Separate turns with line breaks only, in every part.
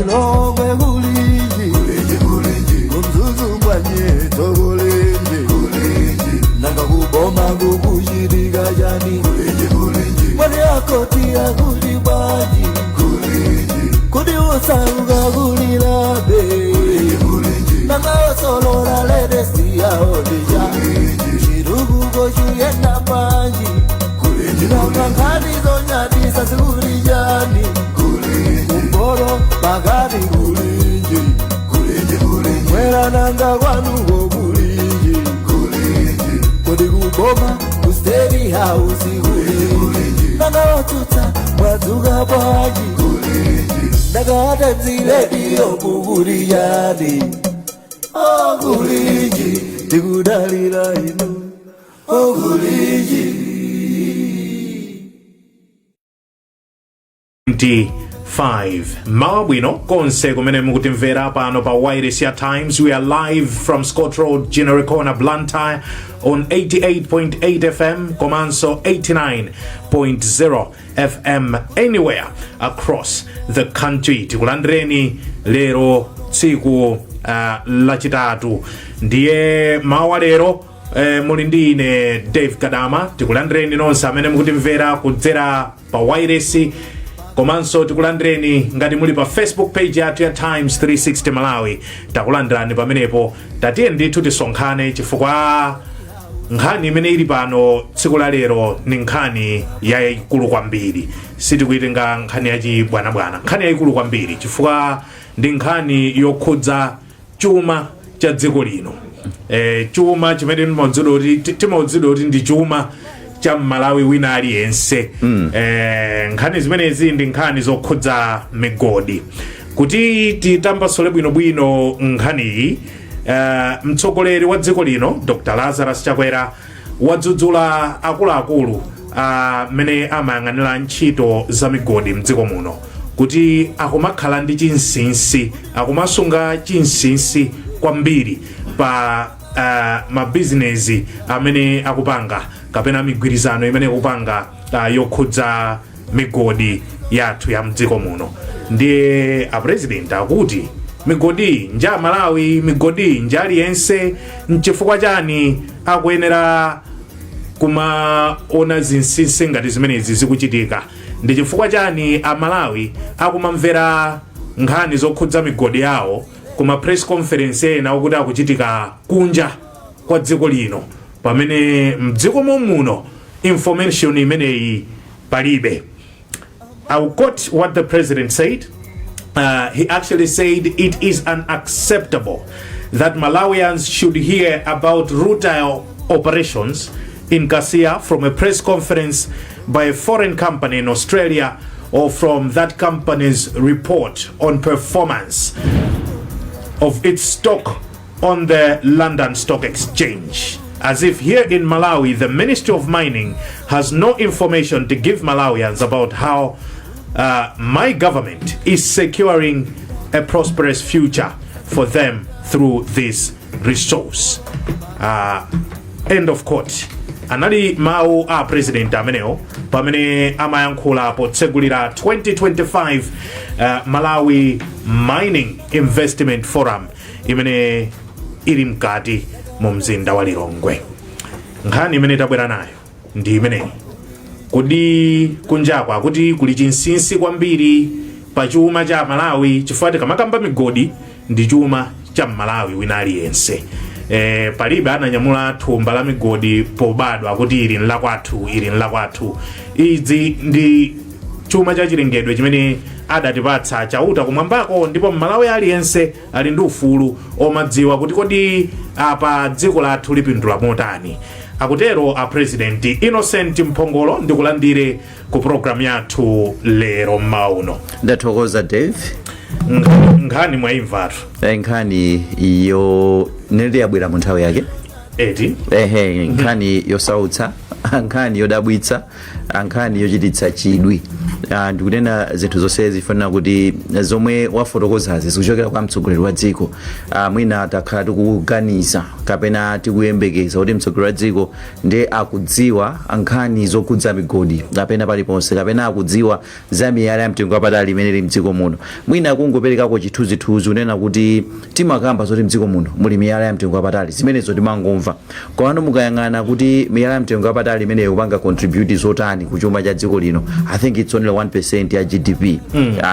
Lilongwe kulinji, kuMzuzu mbwanyetso kulinji, nanga kuboma kukuchitika chani? Mwani akoti akuti bwanji? Kodi osauka kulilabe? Nanga osolola ledesi yaodija chitukuko chuyenda bwanji? Nanga nkhani zonyadisa zikuli chani? Kumbolo pakati kulinji, mwera nanga kwanuko kulinji? Kodi kuboma ku State House kulinji? Nanga otsutsa mwadzuka bwanji? Ndakata mzilediyo kukuli chani? Okulinji, tikudalira inu, okulinji.
25 mawa bwino konse kumene mukutimvera pano pa wireless ya Times. We are live from Scott Road, General Corner, Blantyre, on 88.8 FM komanso 89.0 FM anywhere across the country. Tikulandireni lero tsiku lachitatu. Ndiye mawa lero muli ndi ine Dave Kadama. Tikulandireni nonse amene mukutimvera kudzera pa wireless, komanso tikulandireni ngati muli pa Facebook page yathu ya Times 360 Malawi. Takulandirani pamenepo. Tatiye ndithu tisonkhane, chifukwa nkhani imene ili pano tsiku la lero ni nkhani yayikulu kwambiri. Sitikuitenga nkhani yachibwanabwana, nkhani yayikulu kwambiri, chifukwa ndi nkhani yokhudza chuma cha dziko lino, chuma chimene timaudzidwa kuti ndi chuma cha Mmalawi wina aliyense. Nkhani zimenezi ndi nkhani zokhudza migodi. Kuti titambasule bwinobwino nkhaniyi, mtsogoleri wa dziko lino Dr Lazarus Chakwera wadzudzula akuluakulu amene amayang'anira ntchito za migodi mdziko muno kuti akumakhala ndi chinsinsi, akumasunga chinsinsi kwambiri pa mabizinesi amene akupanga kapena migwirizano imene akupanga yokhudza migodi yathu ya mdziko muno. Ndiye apresident akuti migodi nja Malawi, migodi nja aliyense. Nchifukwa chani akuyenera kumaona zinsinsi ngati zimenezi zikuchitika? Ndi chifukwa chani Amalawi akumamvera nkhani zokhudza migodi yawo kuma press conference ena okuti akuchitika kunja kwa dziko lino, pamene mdziko muno information imeneyi palibe? I will quote what the president said. He actually said it is unacceptable that Malawians should hear about rutile operations in Kasiya from a press conference by a foreign company in Australia or from that company's report on performance of its stock on the London Stock Exchange. As if here in Malawi, the Ministry of Mining has no information to give Malawians about how my government is securing a prosperous future for them through this resource. End of quote. Anali mawu a president amenewo pamene amayankhula potsegulira 2025 Malawi Mining Investment Forum imene ili mkati mu mzinda wa Lilongwe. Nkhani imene tabwera nayo ndi imeneyi. Kodi kunjakwa akuti kuli chinsinsi kwambiri pa chuma cha Malawi? Chifukwa tikamakamba migodi, ndi chuma cha Mmalawi wina aliyense. Palibe ananyamula thumba la migodi pobadwa kuti ili nlakwathu, ili nlakwathu. Idzi ndi chuma cha chilengedwe chimene adatipatsa Chauta kumwambako, ndipo Mmalawi aliyense ali ndi ufulu omadziwa kuti kodi apa dziko lathu lipindula motani, akutero a president. Innocent Mphongolo, ndikulandire ku programu yathu lero mmawa uno.
Ndathokoza, Dave.
Nkhani mwayimvatu.
Nkhani yo nili yabwera mu nthawi yake.
Eti?
Ehe, nkhani yosautsa, nkhani yodabwitsa, nkhani yochititsa chidwi. Ndikunena zinthu zonse zifanira kuti zomwe wafotokozazi zikuchokera kwa mtsogoleri wa dziko. Mwina takhala tikuganiza kapena tikuyembekeza kuti mtsogoleri wa dziko ndi akudziwa nkhani zokhudza migodi kapena paliponse, kapena akudziwa za miyala ya mtengo wapatali imene ili mdziko muno. Mwina kungoperekako chithunzithunzi unena kuti timakamba zoti mdziko muno muli miyala ya mtengo wapatali, zimenezo timangomva. Komano mukayang'ana kuti miyala ya mtengo wapatali imeneyo kupanga contribute zotani kuchuma cha dziko lino, I think it's only 1% ya GDP.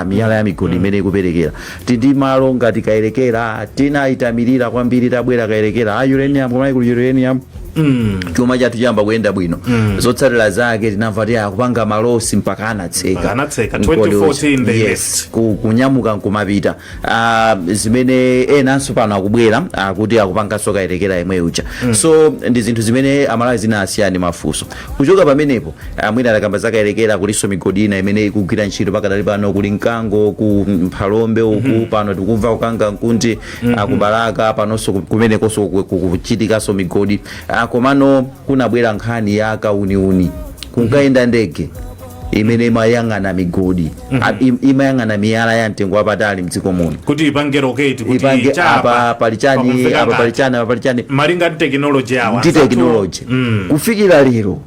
Miyala ya migodi imene ikuperekera, tindi malo ngati Kayelekera, tinayitamirira kwambiri, tabwera Kayelekera, a uranium, kumene kuli uranium, chuma chathu chiyamba kuyenda bwino. Zotsatira zake tinamva ti akupanga ma loss mpaka anatseka.
Mpaka anatseka.
Mgodi
2014 they
yes, kunyamuka nkumapita. Zimene enanso pano akubwera akuti akupanganso Kayelekera yemwe uja. So ndi zinthu zimene Amalawi zinasiyani mafunso. Kuchoka pamenepo, mwina atakamba za Kayelekera, kulinso migodi ina imene ikugwira ntchito pakadali pano. Kuli Mkango ku Mphalombe uku, pano tikumva kukanga nkunti akubalaka panonso kumenekonso kuchitikanso migodi. Komano kunabwera nkhani ya kauniuni, kunkayenda ndege imene imayang'ana migodi, imayang'ana miyala ya mtengo wapatali mdziko muno,
kuti ipange locate kuti
ipange
chapa
apa pali chani,
pakumveka
apa pali
ngati.
chani, apa pali chani.
Malinga ndi technology yawo.
Ndi technology. Kufikira lero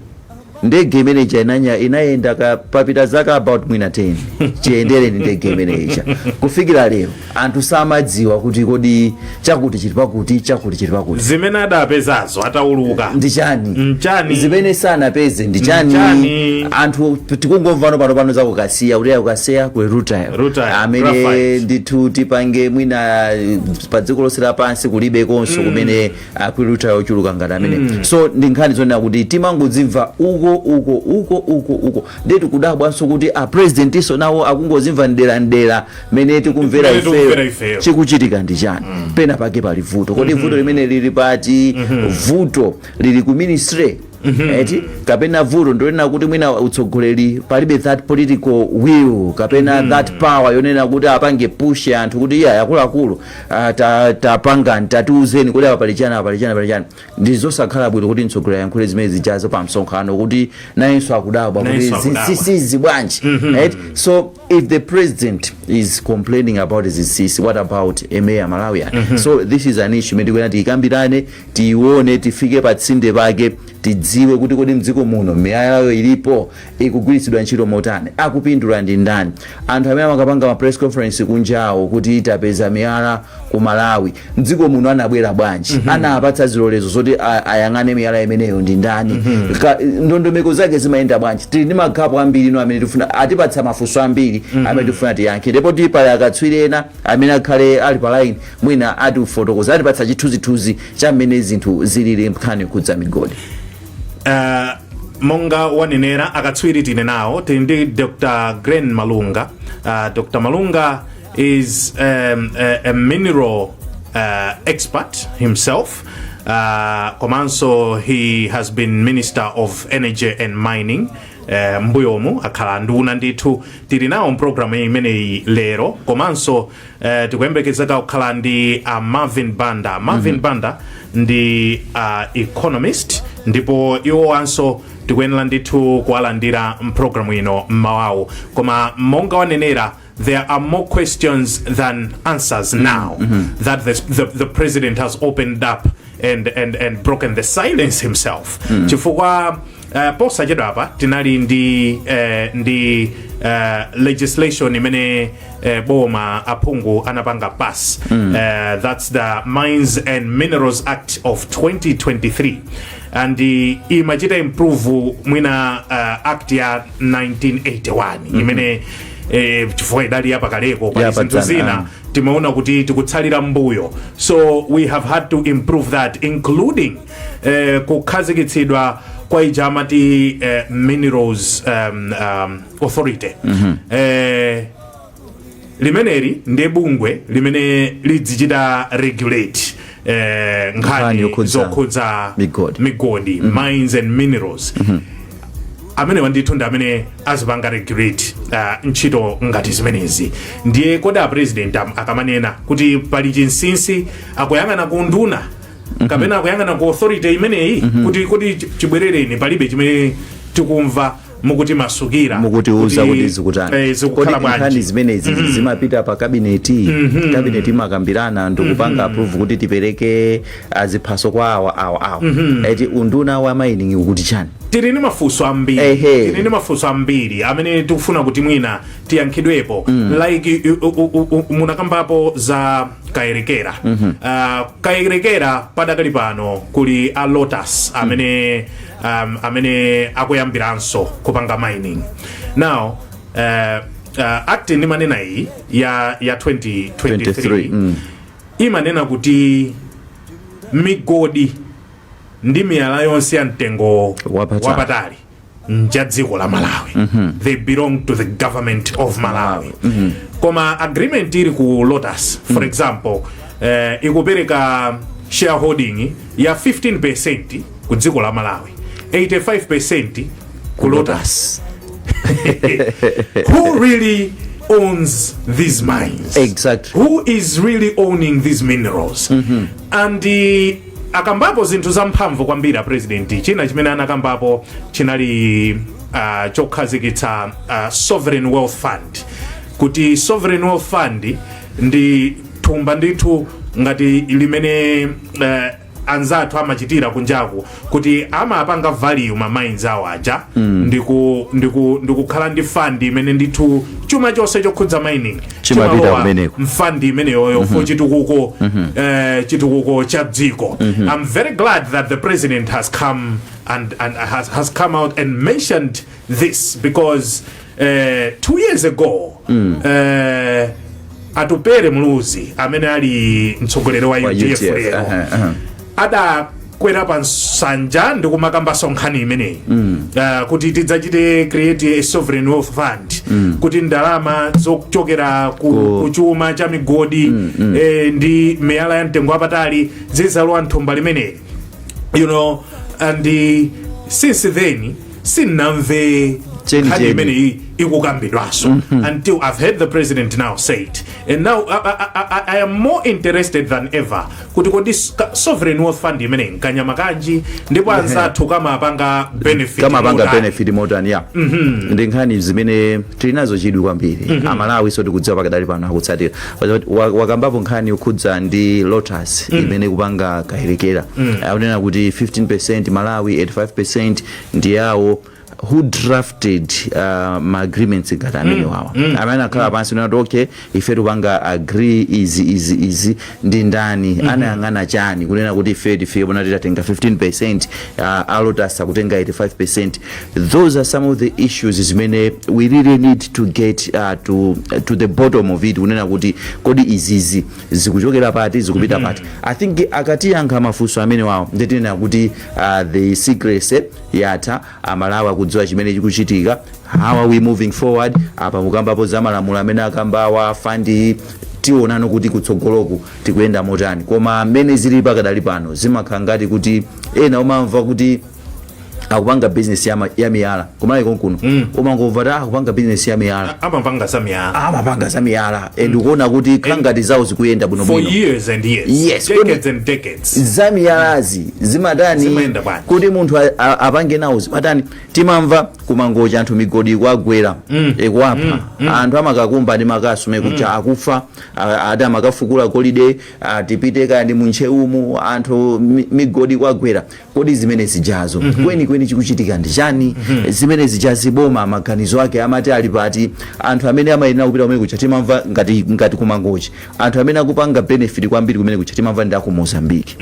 ndege imene ija inanya inayenda papita zaka about mwina 10 chiyendereni ndege imene ija. Kufikira lero anthu samadziwa kuti kodi chakuti chili pakuti, chakuti chili pakuti.
Zimene adapezazo atauluka
ndi chani?
Nchani?
Zimene sanapeze ndi chani?
Nchani?
Anthu tikungomvano pano pano za kukasiya, kuti kukasiya kuli rutile,
Rutile,
amene
graphite.
ndithu tipange mwina pa dziko lonse lapansi kulibe konso kumene kuli rutile ochuluka ngati amene. So ndi nkhani zonena kuti timangodzimva uko uko uko uko uko, ndi tikudabwanso kuti a presidentinso nawo akungozimva mdera mdera mene tikumvera
mene tikumvera
ifeyo.
Ifeyo.
Chikuchitika ndi chani? Pena pake pali vuto. Kodi vuto limene lili pati? Vuto lili ku ministry eti, kapena vuto ndionena kuti mwina utsogoleri palibe that political will kapena that power yonena kuti apange push anthu kuti iya, akuluakulu, tapangani, tatiuzeni kuti apa pali chani, apa pali chani, pali chani? Ndi zosakhala bwino kuti mtsogoleri ayankhule zimene zijazo pa msonkhano, kuti nayenso akudabwa kuti
Nayenso akudabwa.
zinsinsizi bwanji, right? So if the president is complaining about zinsinsi, what about a mere Malawian? So this is an issue imene tikuyenera tiyikambirane, tiione, tifike pa tsinde pake, tidziwe kuti kodi mdziko muno miyalayo ilipo, ikugwiritsidwa ntchito motani, akupindula ndi ndani? Anthu amene amakapanga ma press conference kunjawo kuti tapeza miyala ku Malawi, mdziko muno anabwera bwanji? Anapatsa zilolezo zoti ayang'ane miyala imeneyo ndi ndani? Ndondomeko zake zimayenda bwanji? Tili ndi ma gap ambiri ino amene tifuna atipatsa mafunso ambiri amene tifuna tiyankhe, ndipo pali akatswiri ena amene akhale ali pa line, mwina atifotokoza, atipatsa chithunzithunzi cha mmene zinthu zilili nkhani yokhudza migodi.
Monga wanenera, akatswiri tine nawo, tili ndi Dr Glen Malunga. Dr Malunga is a mineral expert himself, komanso he has been Minister of Energy and Mining mbuyomu, akhala nduna ndithu. Tili nawo mpulogalamu imeneyi lero. Komanso tikuyembekezeka kukhala ndi Marvin Banda. Marvin Banda ndi economist, ndipo iwowanso tikuyenera ndithu kuwalandira mpulogalamu ino mmawawu. Koma monga wanenera, there are more questions than answers now that the president has opened up and broken the silence himself, chifukwa posachedwa apa tinali ndi legislation imene boma, aphungu anapanga pass, that's the Mines and Minerals Act of 2023, and imachita improve mwina act ya 1981 imene chifukwa idali yapakaleko, pali zinthu
Yapadzana,
zina timaona kuti tikutsalira mbuyo. So we have had to improve that, including kukhazikitsidwa kwa ija amati Minerals Authority. Limeneli ndiye bungwe limene lidzichita regulate nkhani
nkhani yokhudza
zokhudza
migodi.
Migodi, mines and minerals. Amenewa ndithu ndi amene azipanga regulate ntchito ngati zimenezi. Ndiye kodi a president akamanena kuti pali chinsinsi, akuyang'ana ku nduna kapena akuyang'ana ku authority imeneyi kuti chibwerereni palibe chimene tikumva Mukutimasukira.
Mukutiuza kuti zikutani.
Zikukhala
Kodi nkhani
bwanji?
zimenezi zimapita pa cabinet? Cabinet imakambirana ndikupanga approve kuti tipereke ziphaso kwa awa, awa, awa, eti? Unduna wa mining ukuti chani?
Tili ndi mafunso ambiri. Tili ndi mafunso ambiri amene tikufuna kuti mwina tiyankhidwepo, like munakambapo za Kayelekera. Kayelekera padakali pano kuli a Lotus amene akuyambiranso kupanga mining. Now act ndimanena iyi ya 2023
23,
imanena kuti migodi ndi miyala yonse ya mtengo
wapatali
wapatali nja dziko la Malawi. They belong to the government of Malawi. Koma agreement ili ku Lotus, for example, ikupereka shareholding ya 15% ku dziko la Malawi, 85% ku Lotus. Who really owns these mines?
Exactly.
Who is really owning these minerals? And akambapo zinthu zamphamvu kwambiri a president. China chimene anakambapo chinali chokhazikitsa sovereign wealth fund, kuti sovereign wealth fund ndi thumba ndithu ngati limene anzathu amachitira kunjaku, kuti amapanga value ma mines awo aja ndikukhala ndi fund imene ndithu chuma chonse chokhudza mining
chimapita
chimalowa
kumeneko.
m'fund imeneyoyo for chitukuko cha dziko. I'm very glad that the president has come and has come out and mentioned this, because 2 years ago Atupele Muluzi, amene ali mtsogoleri wa
wa
UDF
UDF,
lero, adakwera pa nsanja ndi kumakambaso nkhani imeneyi, kuti tidzachite create a sovereign wealth fund, kuti ndalama zochokera ku chuma cha migodi ndi miyala ya mtengo wapatali zizalowa mthumba limeneli. And since then sinnamve
Cheni
nkhani
cheni.
imeneyi ikukambidwaso until I've heard the president now say it, and now I am more interested than ever kuti kodi sovereign wealth fund imeneyi nkanyama kanji, ndipo anzathu kamapanga benefit
kamapanga
motani?
Benefit motani? Ya, ndi nkhani zimene tili nazo chidwi kwambiri. Amalawi so tikudziwa pakadali pano akutsatira. Wakambapo nkhani yokhudza ndi Lotus imene kupanga Kayelekera. Akunena kuti 15% Malawi, 85% ndi yawo. Who drafted ma agreements ngati amene wawa? Amene akhala pansi nati, "Okay, ife tikupanga agree izi, izi, izi," ndi ndani? Anayang'ana chani kunena kuti ife tifike pona titatenga 15%, a Lotus akutenga 85%? Those are some of the issues zimene we really need to get to the bottom of it, kunena kuti kodi izizi zikuchokera pati, zikupita pati? I think akatiyankha mafunso amene wawo, nditinena kuti the secrecy yatha, Amalawi akudziwa chimene chikuchitika. How are we moving forward? Apa mukambapo za malamulo amene akambawa, fund, tionano kuti kutsogoloku tikuyenda motani. Koma mmene zili pakadali pano, zimakhala ngati kuti ena umamva kuti akupanga business ya miyala kumalawi konkuno. Umangomva ta akupanga business ya miyala.
Amapanga za miyala.
Amapanga za miyala, and ukuona kuti khala ngati zawo zikuyenda
for
bwinobwino.
Years and years, decades and decades.
Za miyalazi zimatani?
Zimayenda bwanji?
Kuti munthu apange nawo zimatani? Timamva kumangocha anthu migodi ikuagwera, ikuapha anthu, amakakumba ndi makasu mekucha, akufa. Ati amakafukula golide. Tipite kaya ndi muncheumu, anthu migodi ikuagwera. Kodi zimene zijazo kwenikweni chikuchitika ndi chani? Zimene zijazi boma maganizo ake amati ali pati? Anthu amene amayenera kupita kumene kucha, timamva ngati kumangochi, anthu amene akupanga benefit kwambiri kumene kucha, timamva ndi aku Mozambique.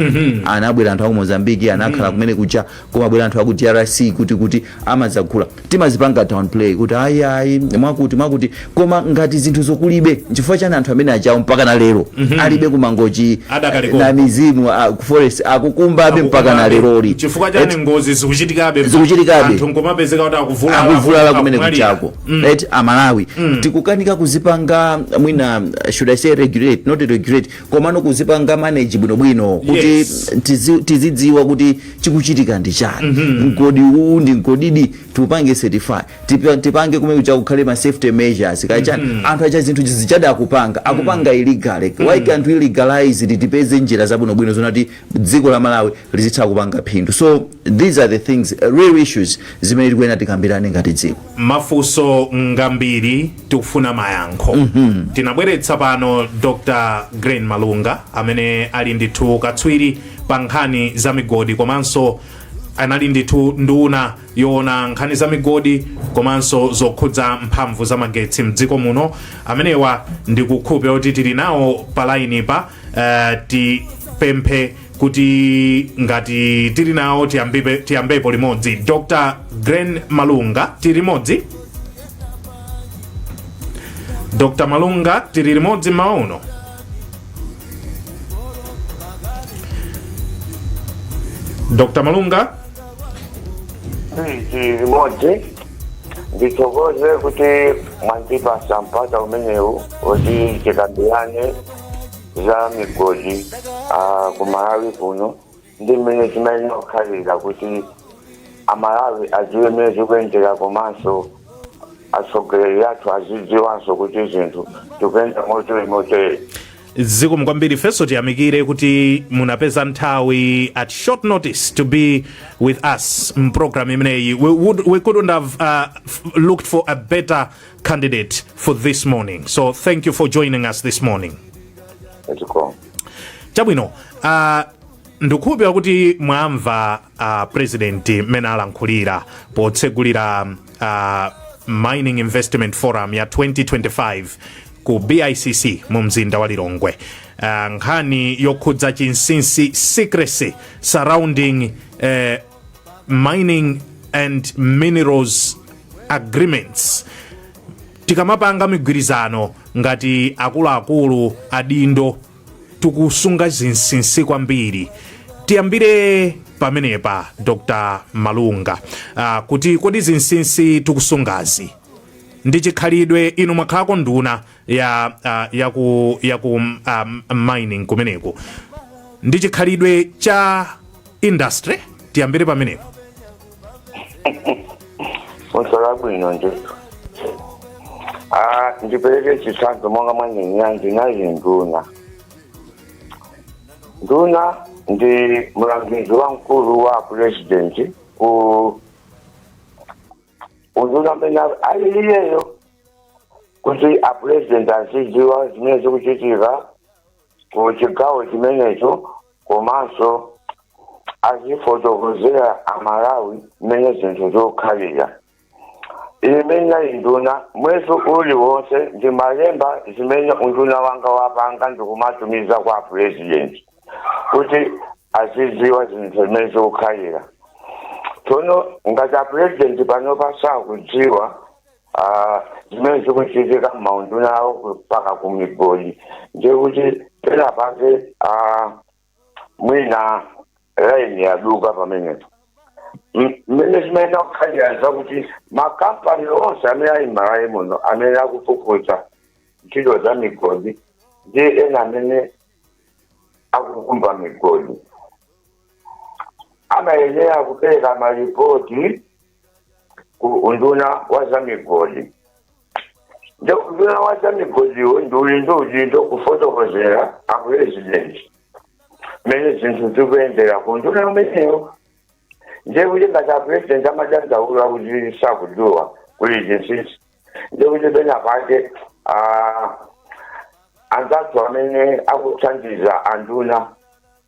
Anabwera anthu aku Mozambique, anakhala kumene kucha, kumabwera anthu aku DRC kuti amadzagula. Timazipanga downplay kuti ayi, ayi, mwakuti mwakuti. Koma ngati zinthu zokulibe, nchifukwa chani anthu amene achawo mpaka na lero alibe kumangochi
Adakali
na mizimu ku forest akukumbabe mpaka na leroli?
Chifukwa chani ngozi zikuchitikabe?
Zikuchitikabe.
Anthu nkomapezeka kuti akuvulala,
akuvulala kumene
akumwalira.
kuchako, right? Amalawi tikukanika kuzipanga mwina, should I say regulate, not regulate, komano kuzipanga manage bwinobwino kuti tizidziwa kuti chikuchitika ndi chani. Mgodi uwu ndi mgodidi, tiupange certify, tipange kumene kucha kukhale ma safety measures kachani. Anthu acha zinthu zichada akupanga illegally. Why can't we legalize it? Tipeze njira zabwinobwino zonati dziko la Malawi lizitha kupanga phindu. So these are the things. things, real issues zimene tikuyenera tikambirane ngati dziko.
Mafunso ngambiri, tikufuna mayankho. Tinabweretsa pano Dr Green Malunga amene ali ndithu katswiri pa nkhani za migodi, komanso anali ndithu nduna yoona nkhani za migodi komanso zokhudza mphamvu za magetsi mdziko muno. Amenewa ndikukhulupirira kuti tili nawo pa line pa. Tipemphe kuti ngati tili nawo tiyambepo limodzi. Dr Gren Malunga, tili limodzi? Dr Malunga, tili limodzi mmawa uno? Dr Malunga?
Tili limodzi. Ndithokoze kuti mwandipasa mpata umenewu kuti tikambirane za migodi ku Malawi kuno ndi mmene zimayenera kukhalira, kuti Amalawi adziwe mmene zikuyendera, komanso atsogoleri athu azidziwanso kuti zinthu zikuyenda motere motere.
Zikomo kwambiri. Ifenso tiyamikire kuti munapeza nthawi at short notice to be with us mprogram imeneyi. We couldn't have looked for a better candidate for this morning, so thank you for joining us this morning.
Zikomo.
Chabwino, ndikukhulupirira kuti mwamva President mmene alankhulira potsegulira Mining Investment Forum ya 2025 ku BICC mu mzinda wa Lilongwe, nkhani yokhudza chinsinsi, secrecy surrounding mining and minerals agreements. Tikamapanga migwirizano ngati akuluakulu adindo, tikusunga zinsinsi kwambiri. Tiyambire pamenepa, Dr Malunga, kuti kodi zinsinsi tikusungazi ndi chikhalidwe? Inu mwakhalako nduna ya ku mining kumeneku. Ndi chikhalidwe cha industry? Tiyambire pamenepo.
Funso labwino ndithu. Ndipereke chitsanzo. Monga mwanenera, ndinali nduna. Nduna ndi mlangizi wamkulu wa President ku unduna amene ali iyeyo, kuti a President azidziwa zimene zikuchitika ku chigawo chimenecho, komanso azifotokozera Amalawi mmene zinthu zikukhalira. Ine mmene nali nduna, mwezi uliwonse ndimalemba zimene unduna wanga wapanga ndikumatumiza kwa President kuti azidziwa zinthu zimene zikukhalira. Tsono ngati a President panopa sakudziwa zimene zikuchitika m'maunduna awo mpaka ku migodi, ndiye kuti pena pake mwina laini yaduka pamenepo. Mmene zimayenera kukhalira zakuti makampani onse amene ali m'Malawi muno amene akufufuza ntchito za migodi ndi ena amene akukumba migodi amayenera kupereka malipoti ku unduna wa za migodi. Ndi unduna wa za migodiwo ndi uli ndi udindo kufotokozera a President mmene zinthu zikuyendera ku unduna umenewo. Ndiye kuti ngati a President amadandaula kuti sakudziwa, kuli chinsinsi, ndiye kuti pena pake anzathu amene akuthandiza anduna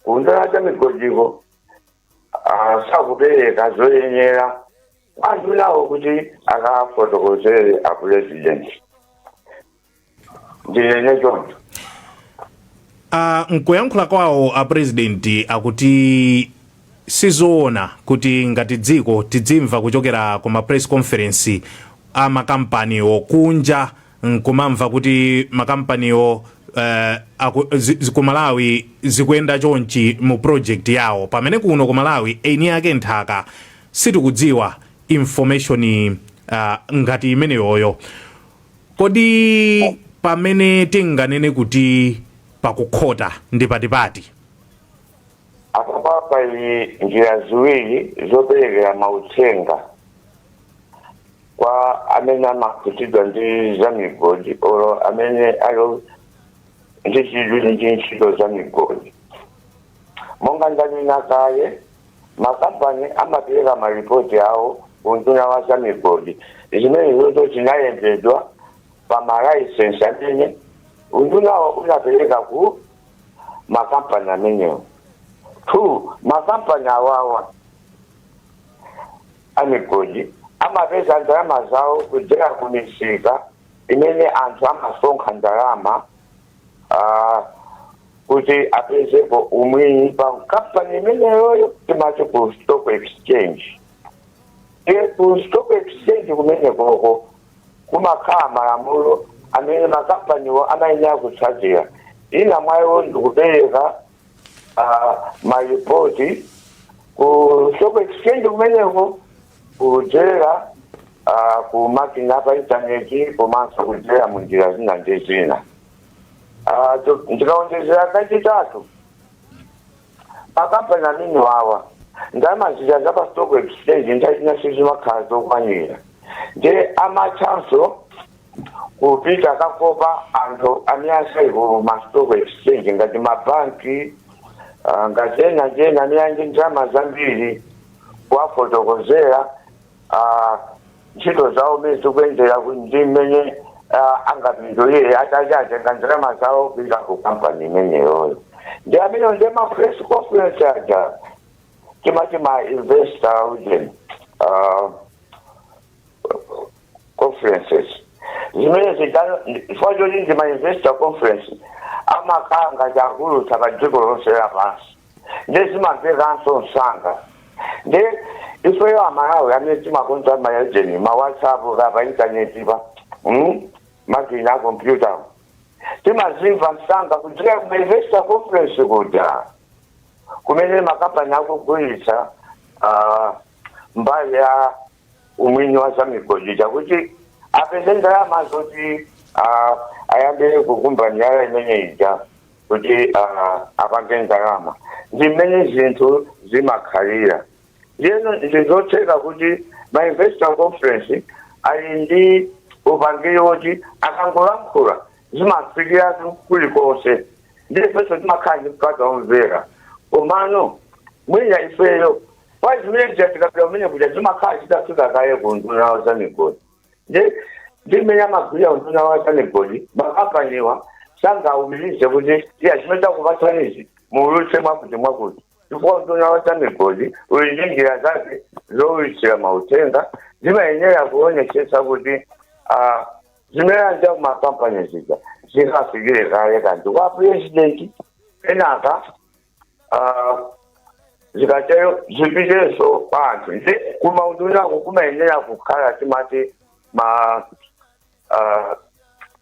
ku unduna za migodiko sakupereka zoyenera kwa andunawo kuti akafotokozere a President. Ndinene choncho.
Nkuyankhula kwawo a President akuti sizoona kuti ngati dziko tidzimva kuchokera ku ma press conference a makampaniwo kunja, nkumamva kuti makampaniwo ku Malawi zikuyenda chonchi mu project yawo, pamene kuno ku Malawi eni ake nthaka sitikudziwa information ngati imeneyoyo. Kodi pamene tinganene kuti pakukhota ndi patipati?
Apapa pali njira ziwiri zoperekera mauthenga kwa amene amakhudzidwa ndi za migodi olo amene ali ndi chidwi ndi ntchito za migodi. Monga ndanena kale, Makampani amapereka maripoti awo kunduna wa za migodi. Zimene zoto zinalembedwa pa malaisensi amene undunawo unapereka ku makampani amenewo. Two, makampani awawa amigodi amapeza ndalama zawo kudzera ku misika imene anthu amasonkha ndalama kuti apezepo umwini pa kampani imeneyoyo, timati ku stock exchange. Ku stock exchange kumene koko kumakhala malamulo amene makampaniwo amayenera kutsatira. Ina mwayo ndikupereka maripoti ku stock exchange kumeneko kudzera ku makina pa intaneti komanso kudzera mu njira zina ndi zina. Ndikaonjezera kachitatu, makampani amene wawa ndalama zija za pa stock exchange nthawi zina sizimakhala zokwanira, ndi amathanso kupita kakopa anthu amene asali ku ma stock exchange ngati mabanki, ngati ena ndi ena amene ali ndi ndalama zambiri, kuwafotokozera ntchito zawo mmene zikuyendera ndi mmene angapindulire atati atenga ndalama zawo kupita ku kampani imeneyoyo. Ndi amene ndi ma press conference aja timati ma investor ujeni conferences zimene zidano. Chifukwa choti ndi ma investor conference, amakhala ngati akulutsa pa dziko lonse lapansi, ndi zimamvekanso msanga. Ndi ifeyo Amalawi amene timakonza maejeni ma WhatsApp ka pa intaneti pa makina a kompyuta, timazimva msanga kudzera kuma investor conference kuja kumene makampani akugulitsa mbali ya umwini wa za migodi, chakuti apeze ndalama zoti ayambire kukumba miyala imene ija kuti apange ndalama. Ndi mmene zinthu zimakhalira. Ndiyeno ndizotheka kuti ma investor conference ali ndi upangiri woti akangolankhula zimafikiratu kulikonse, ndi ifenso timakhala ndi mpata omvera. Komano mwina ifeyo kwa zimene ziyatikapita kumene kuja zimakhala zitafika kale ku nduna za migodi. Ndi mmene amagwirira unduna wa za migodi, makampaniwa sangawumirize kuti iya, zimene takupatsanizi muulutse mwakuti mwakuti, chifukwa unduna wa za migodi uli ndi njira zake zowulitsira mauthenga. Zimayenera kuonetsetsa kuti zimene anja kumakampani zija zikafikire kale kanti kwa president, kenaka zikatero zipitenso kwa anthu. Ndi kumaundunako kumayenera kukhala timati ma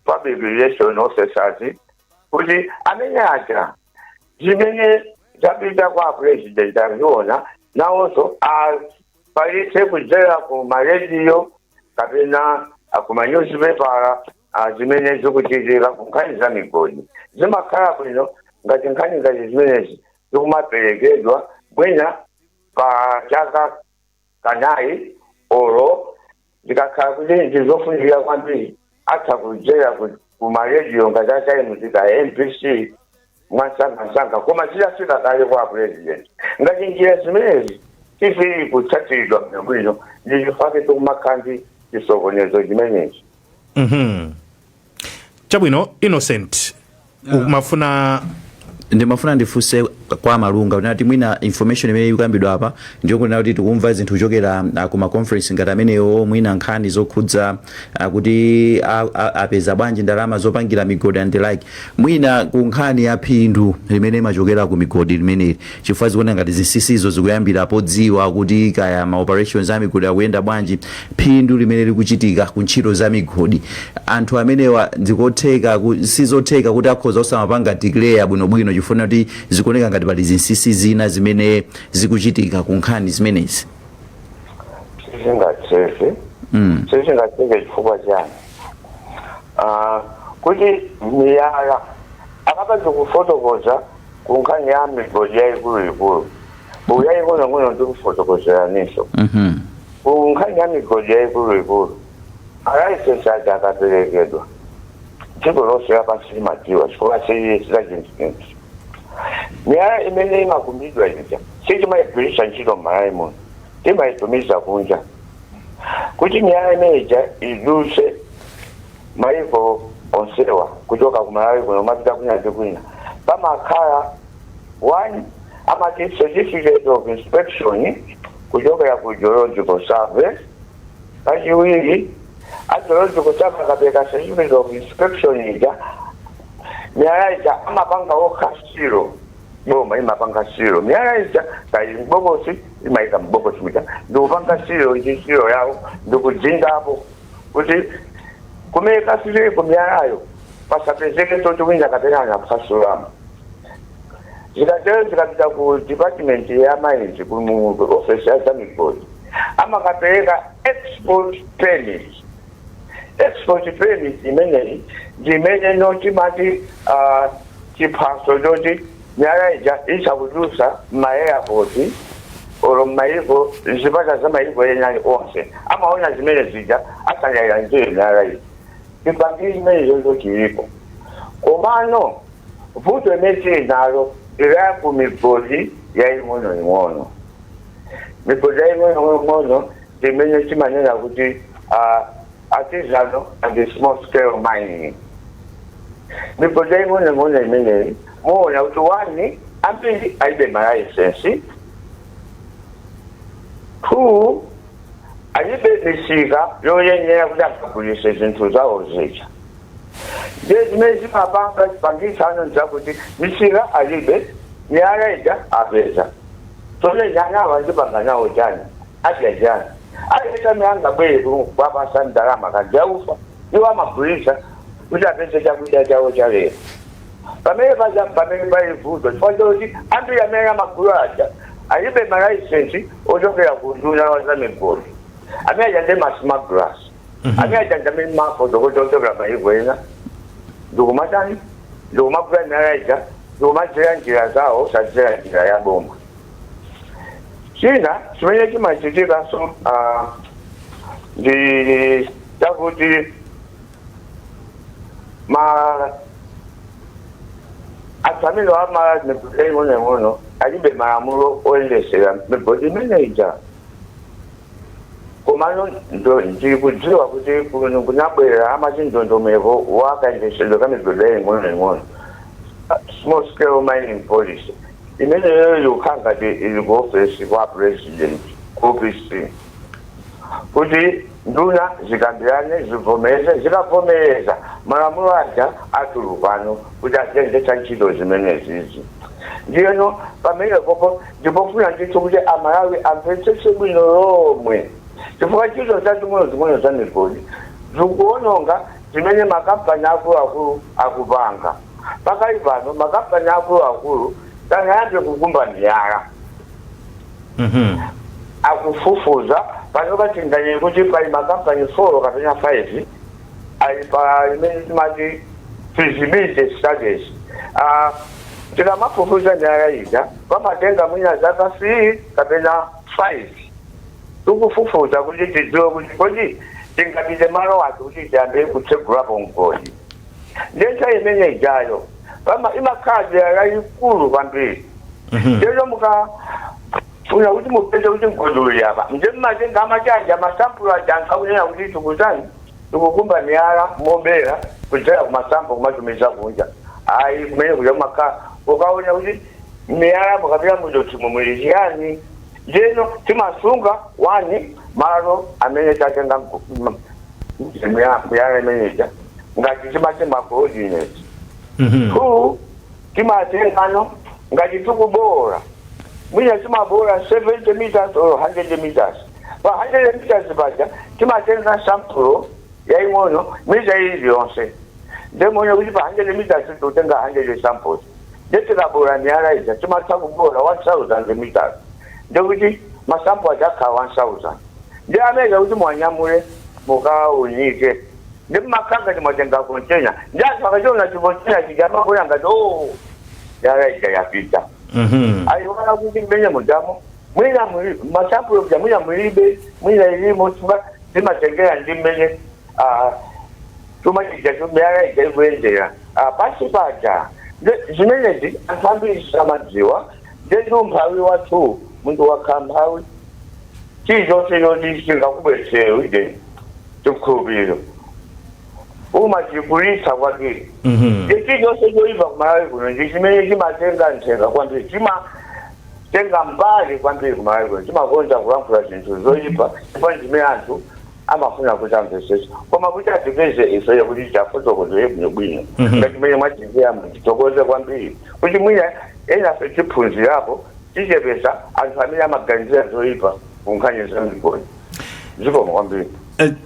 public relation officers, kuti amene aja zimene zapita kwa president aziona, nawonso afalitse kudzera ku marediyo kapena ku manyuzipepala zimene zikuchitika ku nkhani za migodi. Zimakhala bwino ngati nkhani ngati zimenezi zikumaperekedwa bwina pa chaka kanayi, olo zikakhala kuti ndizofunikira kwambiri atha kudzera ku marediyo ngati a Times ka MBC mwansangasanga, koma zidafika kale kwa president. Ngati njira zimenezi sizili kutsatiridwa bwinobwino, ndi chifukwa tikumakhala ndi chisokonezo chimenechi.
Chabwino, Innocent, umafuna?
Ndimafuna ndifunse kwa Malunga kuti mwina information imene ikuyambidwa apa ndiyokunena kuti tikumva zinthu kuchokera kuma conference ngati amenewo, mwina nkhani zokhudza kuti apeza bwanji ndalama zopangira migodi and the like. Mwina ku nkhani ya phindu limene imachokera ku migodi limeneli, chifukwa zikuoneka ngati zinsinsizo zikuyambira podziwa kuti kaya ma operations a migodi akuyenda bwanji, phindu limene likuchitika ku ntchito za migodi, anthu amenewa ndikotheka sizotheka kuti akhoza osamapanga declare bwinobwino, chifukwa kuti zikuoneka ngati pali zinsinsi zina zimene zikuchitika ku nkhani zimenezi?
Sizingatheke. Sizingatheke chifukwa chani? Kuti miyala akapa ndikufotokoza ku nkhani ya migodi yayikuluikulu, ku yaying'onoing'ono ndikufotokozeraninso. Ku nkhani ya migodi yayikuluikulu, alaisensi aja akaperekedwa, dziko lonse lapansi limadziwa, chifukwa sizachinsinsi. Miyala imene imakumbidwa ija Sitimayigwiritsa ntchito m'Malawi muno, timayitumiza kunja. Kuti miyala imeneja idutse maiko onsewa kuchoka ku Malawi kuno mapita kwina ndi kwina, pamakhala one amati certificate of inspection kuchokera ku Geological Survey. Kachiwiri, a Geological Survey akapereka certificate of inspection ija, miyala ija amapanga okha seal. Boma imapanga seal miyala ija, kali mbokosi, imayika mbokosi muja ndikupanga seal ichi, seal yawo, ndikudzindapo kuti kumene kafikire kumiyalayo pasapezeke toti wina kapena anaphwasulamo. Zikatero zikapita ku department ya mines, ku office ya zamigodi, amakapereka export permit. Export permit imeneyi ndi imene notimati chiphaso choti miyala ija isakudutsa ma-airport olo mmayiko, zipata za mayiko enali onse amaona zimene zija asanayilandire miyala ija. Chipangiri chimene chocho chilipo, komano vuto imene tili nalo ila ku migodi yaing'onoing'ono. Migodi yaing'onoing'ono imene timanena kuti artisanal and small scale mining. Migodi yaing'onoing'ono imeneyi muona kuti, one, ambiri alibe ma licence; two, alibe misika yoyenera kuti akagulise zinthu zawo zija. Ndiye zimene zimapanga chipangitsano nzakuti misika alibe, miyala ija apeza. Tsono nyanawa ndipanga nawo chani? Adya chani? Aleta miyanga bwere kuwapasa ndalama kajaufa, iwo amagulisa kuti apeze chakudya chawo cha lero. Pamene paja pamene pali vuto, chifukwa choti ambiri amene amagulu aja alibe ma licence ochokera ku nduna wa za migodi. Amene aja ndi ma smugglers, amene aja ndi amene mafotokoza ochokera mayiko ena ndikumatani, ndikumagula miyala ija, ndikumadzera njira zawo, sadzera njira ya boma. China chimene chimachitikanso ndi chakuti ma anthu amene ama migodi ing'onoing'ono alibe malamulo oyendesera migodi imeneja. Komano ndikudziwa kuti kuno kunabwera amati ndondomeko wakayendesedwe ka migodi ing'onoing'ono, small scale mining policy. Imeneyo ikukhala ngati ili ku ofesi kwa president, ku OPC, kuti nduna zikambirane, zivomeze. Zikavomereza, malamulo aja atulukano kuti aziyendetsa ntchito zimenezizi. Ndiyeno pamene popo ndipofuna ndithu kuti Amalawi amvetsetse bwino lomwe, chifukwa ntchito zazing'ono-zing'ono za migodi zikuononga zimene makampani akuluakulu akupanga. Pakali pano makampani akuluakulu sanayambe kukumba miyala, akufufuza. Pano patinganye kuti pali makampani 4 kapena 5 ali pa imene timati feasibility studies. Tikamafufuza miyala ija pamatenga mwina zaka 3 kapena 5 tikufufuza kuti tidziwe kuti kodi tingapite malo ati kuti tiyambe kutsegulapo mgodi. Ndiye nthawi imene ijayo pama imakhala dera lalikulu kwambiri. Lero mukafuna kuti mupeze kuti mgodi uli apa, nje mmatenga amachanja ma sample aja. Anthu akunena kuti tikutani, tikukumba miyala mobera kudzera kuma sample kumatumiza kunja. Ayi, kumene kuja kumakhala ukaona kuti miyala mukapita mudothimo muli chiyani. Ndeno timasunga wani malo amene tatenga miyala imeneja ngati timati ma coordinates. Two, timatengano ngati tikubola, mwina timabola 70 meters or 100 meters. Pa 100 meters paja timatenga sample yaing'ono mita iliyonse. Ndemone kuti pa 100 meters tikutenga 100 samples. Nde tikabola miyala ija timatha kubola 1000 meters, ndekuti ma sample aja akhala 1000. Ndi amene kuti mwanyamule mukaunike, ndi mmakanga timwatenga container, ndi anthu akachiona chi container chija amagona ngati o miyala ija yapita. Ayiona kuti mmene mujamo mwina ma sample ja mwina mulibe, mwina ilimo, chifukwa zimatengera ndi mmene chuma chija, miyala ija ikuyendera pansi paja. Zimenezi anthu ambiri samadziwa. Ndendi umphawi wathu, munthu wakhala mphawi, chilichonse choti chingakubwetsere ide chikhulupiriro umachikulitsa kwambiri. Ndi chilichonse choyipa kuMalawi kuno ndi chimene chimatenga nthenga kwambiri, chimatenga mbali kwambiri kuMalawi kuno, chimakonza kulankhula zinthu zoyipa chifukwa chimene anthu amafuna kuti amvetsetse. Koma kuti atipeze ifeyo kuti tifotokozere bwinobwino ngati mmene mwachitiramu, tithokoze kwambiri kuti mwina enafe tiphunzirapo, tichepesa anthu amene amaganizira zoyipa ku nkhani za migodi. Zikomo kwambiri.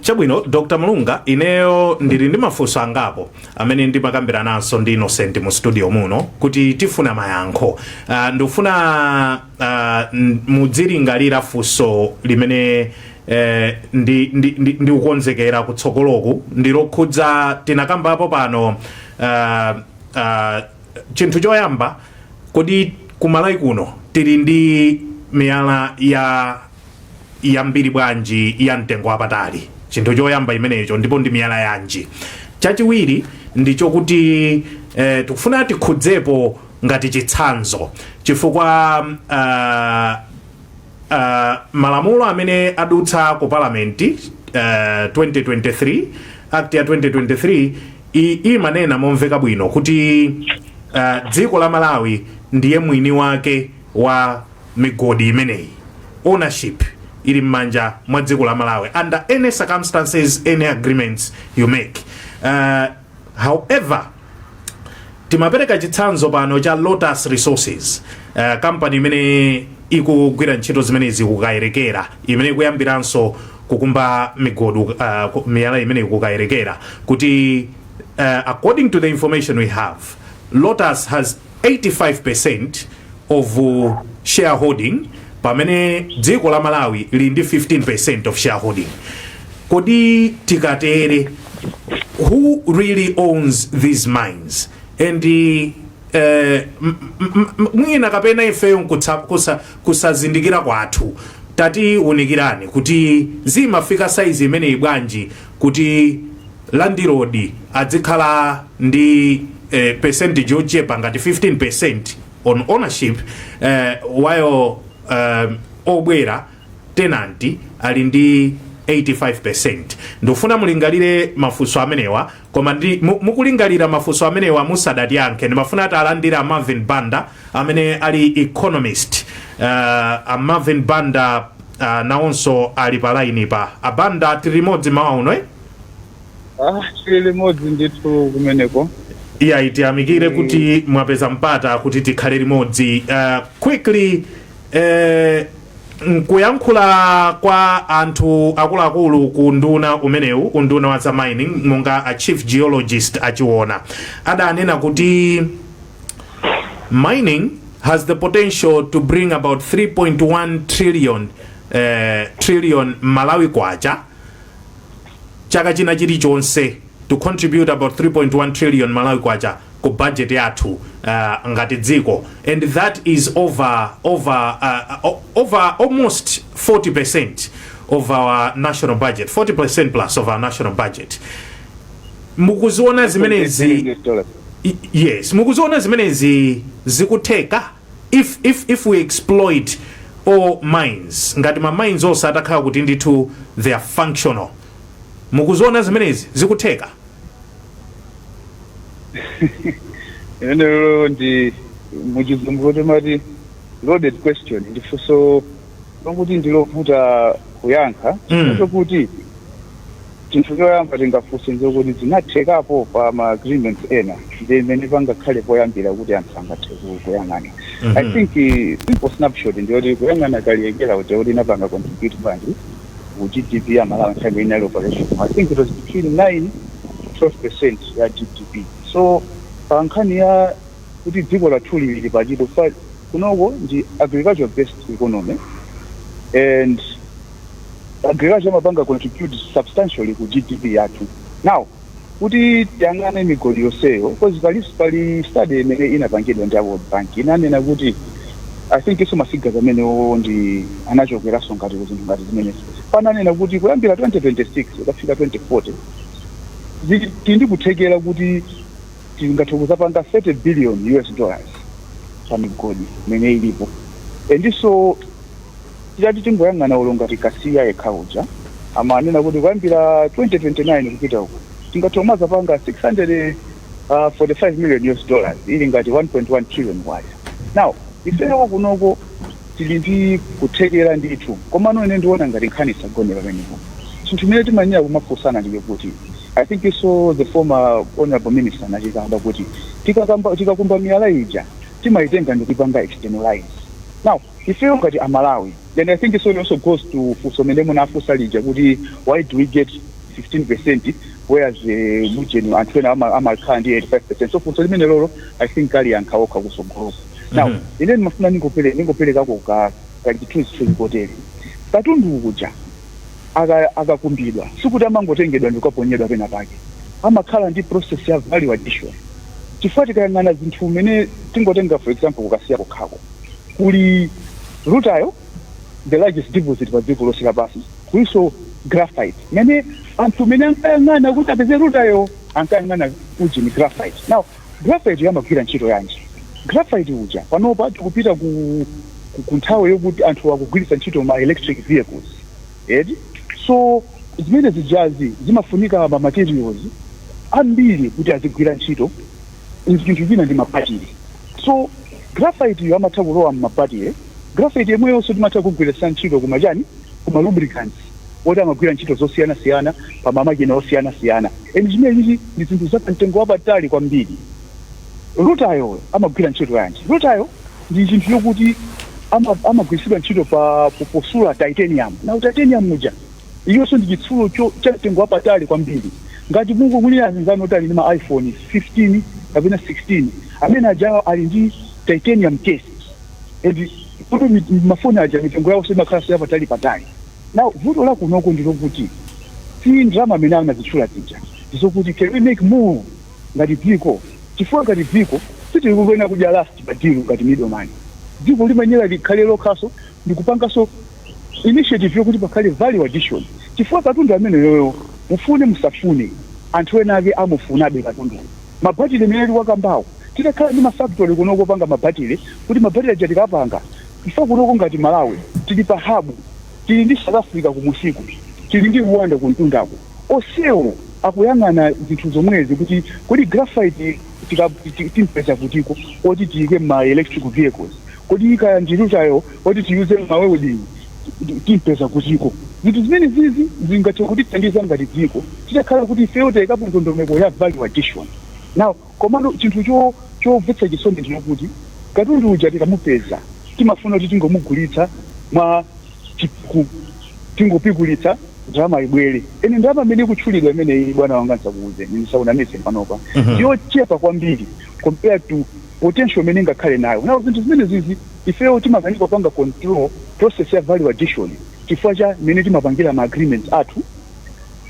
Chabwino, Dr Mulunga, ineyo ndili ndi mafunso angapo amene ndimakambira nanso ndi Innocent mu studio muno kuti tifuna mayankho. Ndikufuna mudzilingalira funso limene ndikukonzekera kutsogoloku, ndilokhudza tinakambapo pano. Chinthu choyamba, kodi kuMalawi kuno tili ndi miyala ya yambiri bwanji ya mtengo wapatali? Chinthu choyamba imenecho, ndipo ndi miyala yanji? Chachiwiri ndichokuti tikufuna tikhudzepo ngati chitsanzo, chifukwa malamulo amene adutsa ku palamenti, 2023 Act ya 2023, imanena momveka bwino kuti dziko la Malawi ndiye mwini wake wa migodi imeneyi. Ownership ili m'manja mwa dziko la Malawi under any circumstances, any agreements you make. However, timapereka chitsanzo pano cha Lotus Resources, company imene ikugwira ntchito zimenezi kuKayerekera, imene ikuyambiranso kukumba migodi, miyala imene ikuKayerekera, kuti according to the information we have, Lotus has 85% of shareholding, pamene dziko la Malawi lili ndi 15% of shareholding. Kodi tikatere, who really owns these mines? And mwina kapena ifeyo kusazindikira kwathu, tatiunikirani kuti zimafika saizi imeneyi bwanji kuti landlord adzikhala ndi percentage yochepa ngati 15% on ownership, while obwera, tenant, ali ndi 85%? Ndikufuna mulingalire mafunso amenewa. Koma ndi mukulingalira mafunso amenewa, musadatiyankhe, ndimafuna ati alandire a Marvin Banda amene ali economist. A Marvin Banda nawonso ali pa line pa. Abanda, tili limodzi mawa uno, eh?
Ah, tili limodzi ndithu kumeneko.
Iya, tiyamikire kuti mwapeza mpata kuti tikhale limodzi. Quickly, nkuyankhula kwa anthu akuluakulu ku nduna umenewu, unduna wa za mining, monga a chief geologist achiona, adanena kuti mining has the potential to bring about 3.1 trillion Malawi kwacha chaka china chilichonse, to contribute about 3.1 trillion Malawi kwacha ku budget yathu ngati dziko, and that is over almost 40% of our national budget, 40% plus of our national budget. Mukuziona zimenezi? Yes, mukuziona zimenezi zikutheka if we exploit all mines, ngati ma mines onse atakhala kuti ndithu they are functional? Mukuziona zimenezi zikutheka?
Imenelo ndi muchizungu timati loaded question, ndi funso lokuti ndilovuta kuyankha. Chokuti chinthu choyamba tingafunse nzokuti zinathekapo pa ma agreements ena, ndi imene pangakhale poyambira kuti anthu angathe kuyang'ana. I think simple snapshot ndiyoti kuyang'ana Kayelekera uja kuti inapanga contribute bwanji ku GDP ya Malawi nthawi inali operation, I think it was between 9 to 12% ya GDP. So pa nkhani ya kuti dziko lathu lili pachito fa kunoko ndi agriculture based economy, and agriculture amapanga contribute substantially ku GDP yathu. Now kuti tiyang'ane migodi yonseyo, because pali study imene inapangidwa ndi a World Bank, inanena kuti, I think iso ma figures amenewo ndi anachokeranso ngati ku zinthu ngati zimenezi, pananena kuti kuyambira 2026 ukafika 2040 tili ndi kuthekera kuti tingathe kuzapanga 30 billion US dollars. pa migodi imene ilipo. Endiso titati tingoyang'ana ulo ngati Kasiya yekha uja, amanena kuti kuyambira 2029 kupita uku tingathe kumazapanga 645 million US dollars, ili ngati 1.1 trillion kwacha. Now ifeyo kunoko tili ndi kuthekera ndithu, komano ine ndiona ngati nkhani isagone pamenepo. Chinthu chimene timanena kumafunsana ndiye kuti, I think so the former honorable minister anachikamba kuti tikakumba miyala ija, timayitenga ndikuipanga externalize. Now ifeyo ngati Amalawi, then I think so it also goes to funso mene munafunsa lija kuti why do we get 15% whereas mujeni anthu ena amakhala ndi 85%? So funso limene lolo I think aliyankha okha kusogoloko. Now ine ndimafuna ningoperekako ka chithunzithunzi kotere. Katundu kuja akakumbidwa, sikuti amangotengedwa ndikukaponyedwa pena pake, amakhala ndi process ya value addition. Chifukwa tikayang'ana zinthu mene tingotenga, for example, kuKasiya kokhako kuli rutile, the largest deposit pa dziko lonse lapansi, kulinso graphite. Mene anthu mene ankayang'ana kuti apeze rutile, ankayang'ana uji ni graphite. Now graphite yamagwira ntchito yanji? Graphite uja panopa tikupita ku nthawi yokuti anthu akugwiritsa ntchito ma electric vehicles eti. So zimene zijazi zimafunika ma materials ambiri kuti azigwira ntchito. Chinthu china ndi mabatiri. So graphite yo amatha kulowa mmabatiri. Graphite yemweyonso timatha kugwiritsa ntchito kumachani, kuma lubricants oti amagwira ntchito zosiyanasiyana pa mamakina osiyanasiyana. And chimenechi ndi zinthu za mtengo wapatali kwambiri. Rutile amagwira ntchito yanji? Rutile ndi chinthu chokuti amagwiritsidwa ntchito pa posula titanium. Na titanium uja iyonso ndi chitsulo cha mtengo wapatali kwambiri. Ngati mungu muli anzanu oti ali ndi ma iPhone 15 kapena 16, amene ajawo ali ndi titanium case, and kuti mafoni aja mitengo yawo imakhala yapatali patali. Now vuto la kunoko ndilokuti si ndalama amene anazitchula zija, ndizokuti can we make more ngati dziko? Chifukwa ngati dziko sitili kukena kudya last pa deal ngati middleman. Dziko limayenera likhale lokhaso ndikupangaso initiative yokuti pakhale value addition, chifukwa katundu amene yoyo, mufune musafune, anthu ena ake amufunabe katundu. Mabatire imene liwakambawo, titakhala ndi mafactory kunoko panga mabatire, kuti mabatire aja tikapanga, chifukwa kunoko ngati Malawi tili pa hub, tili ndi South Africa kumusiku, tili ndi Rwanda kumtundako, onsewo akuyang'ana zinthu zomwezi kuti kodi graphite timpeza kutiko oti tiyike ma electric vehicles? Kodi kaya ndi rutile oti tiyuze ma welding timpeza kutiko? Zinthu zimene zizi zingathe kutithandiza ngati dziko titakhala kuti ifeyo tayikapo ndondomeko ya value addition. Now komano chinthu chomvetsa chisoni ndinokuti katundu uja tikamupeza, timafuna kuti tingomugulitsa mwa chiku, tingopikulitsa ndalama ibwere. Ene ndalama imene ikutchulidwa imeneyi, bwana wanga, nsakuuze, ndisaunamize panopa, ndiyochepa kwambiri compared to potential imene ingakhale nayo. Now zinthu zimene zizi ifeyo timakanika kupanga control process ya value addition chifukwa cha mmene timapangira ma agreements athu,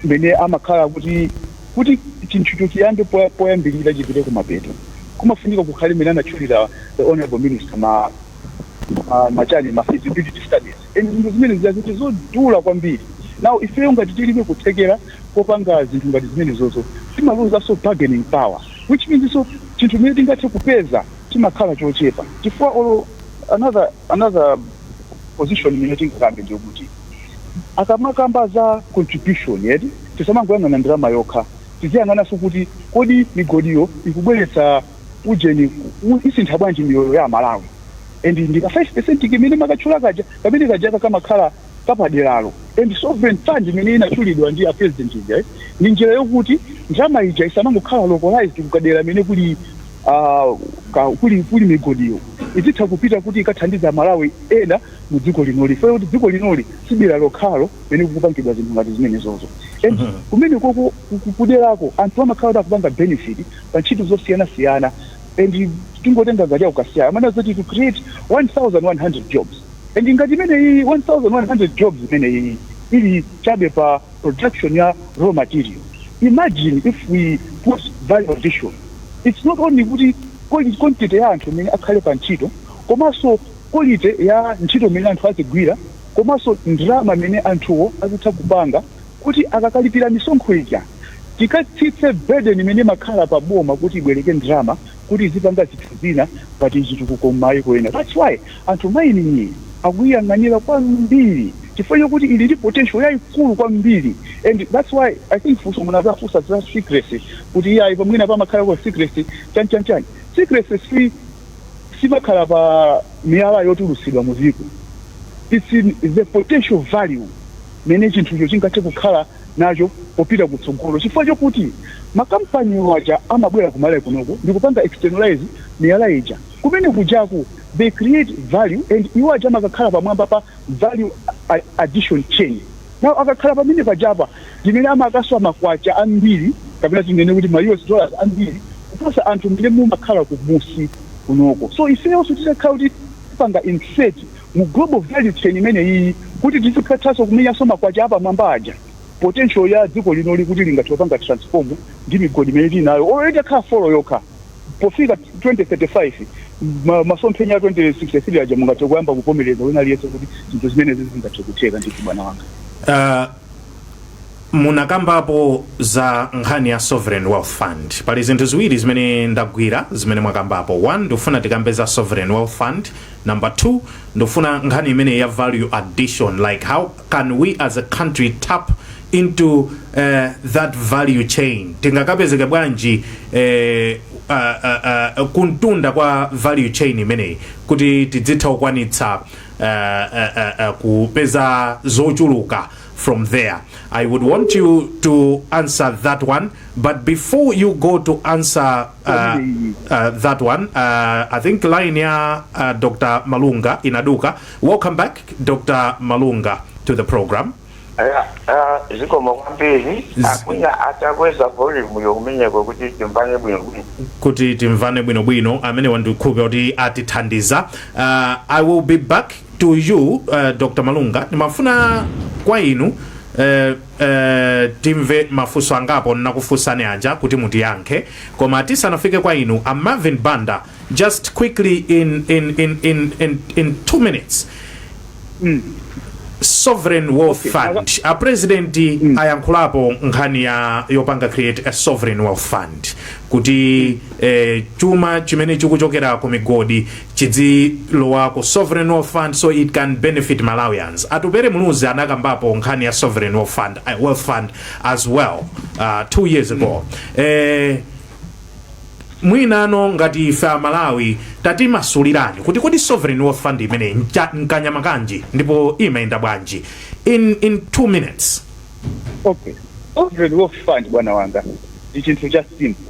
mmene amakhala kuti chinthucho chiyambe poyambirira chipite kumapeto, kumafunika kukhale mmene anatchulira the honorable minister ma machani, ma feasibility studies, and zinthu zimene zija zinthu zodula kwambiri. Now ifeyo ngati tilibe kuthekera popanga zinthu ngati zimene zozo, timaluzanso bargaining power, which means so chinthu chimene tingathe kupeza chimakhala chochepa. Chifukwa olo another position imene tingakambe ndiyokuti akamakamba za contribution yeti, tisamangoyang'ana ndalama yokha, tiziyang'ananso kuti kodi migodiyo ikubweretsa ujeni, isintha bwanji miyoyo ya Amalawi? And ndika 5% kimene makatchula kaja, kamene kajaka kamakhala kapaderalo. And sovereign fund imene inatchulidwa ndi a president ija, ni njira yokuti ndalama ija isamangokhala localized kukadera imene kuli kuli migodiyo, izitha kupita kuti ikathandiza Malawi ena mu dziko linoli, funa kuti dziko linoli sibira lokhalo pene kukupangidwa zinthu ngati zimene zozo. And kumene koko kuderako anthu amakhala kuti akupanga benefit pa ntchito zosiyanasiyana. And tingotenga ngati akuKasiya, amene azati to create 1100 jobs, and ngati imene iyi 1100 jobs imene iyi ili chabe pa production ya raw material, imagine if we put value addition. It's not only kuti quantity ya anthu imene akhale pa ntchito, komanso quality ya ntchito imene anthu azigwira, komanso ndalama imene anthuwo azitha kupanga kuti akakalipira misonkho ija, tikatsitse burden imene imakhala pa boma kuti ibwereke ndalama. Kuti izipanga zinthu zina ngati chitukuko m'mayiko ena. That's why anthu mining akuyiyang'anira kwambiri, chifukwa chokuti ili ndi potential yayikulu kwambiri. And that's why I think funso munazafunsa za secrecy, kuti iyayi, pamwina pamakhala kwa secrecy chani chani chani. Secrecy si simakhala pa miyala yotulusidwa muziko. It's in the potential value mene chinthucho chingathe kukhala nacho popita kutsogolo, chifukwa chokuti makampani aja amabwera kumalawi kunoko ndikupanga externalize miyala ija. Kumene kujaku they create value, and iwo aja amakakhala pamwamba pa value addition chain. Now akakhala pamene pajapa, ndimene amakaswa makwacha ambiri, kapena tinene kuti ma US dollars ambiri, kuposa anthu mmene mumakhala kumusi kunoko. So ifeyonso titakhala kuti tipanga insert mu global value chain imene iyi, kuti tizikhathanso kumenyanso makwacha apamwamba aja, potential ya dziko linoli kuti lingathe kupanga transform ndi migodi imene tinayo, olo itakhala 4 yokha, pofika 2035, masomphenya a 2063 aja mungathe kuyamba kuvomereza wina aliyense kuti zinthu zimenezi zingathe kutheka ndithu, bwana wanga.
Munakambapo za nkhani ya sovereign wealth fund. Pali zinthu ziwiri zimene ndagwira zimene mwakambapo. One, ndikufuna tikambe za sovereign wealth fund. Number two, ndikufuna nkhani imene ya value addition, like how can we as a country tap into that value chain? Tingakapezeke bwanji kuntunda kwa value chain imeneyi kuti tidzitha kukwanitsa kupeza zochuluka from there? I would want you to answer that one, but before you go to answer that one, I think line ya Dr. Malunga inaduka. Welcome back, Dr. Malunga, to the program.
Zikomo kwambiri. Akunya atakweza volume yokumenyeko kuti timvane bwinobwino.
Kuti timvane bwinobwino. Amene wandikhulupira kuti atithandiza. I will be back to you, Dr. Malunga. Ndimafuna kwa inu timve mafunso angapo nakufunsani aja kuti mutiyankhe. Koma tisanafike kwa inu a Marvin Banda, just quickly in 2 minutes, sovereign wealth fund. A president ayankhulapo nkhani ya yopanga create a sovereign wealth fund kuti chuma chimene chikuchokera ku migodi chidzilowa ku sovereign wealth fund so it can benefit Malawians. Atupere Muluzi anakambapo nkhani ya sovereign wealth fund as well 2 years ago. Mwinano ngati ife Amalawi, tatimasulirani kuti kodi sovereign wealth fund imeneyi nkanyama kanji ndipo imayenda bwanji, in 2 minutes?
Okay, sovereign wealth fund, bwana wanga, ndi chinthu cha simple.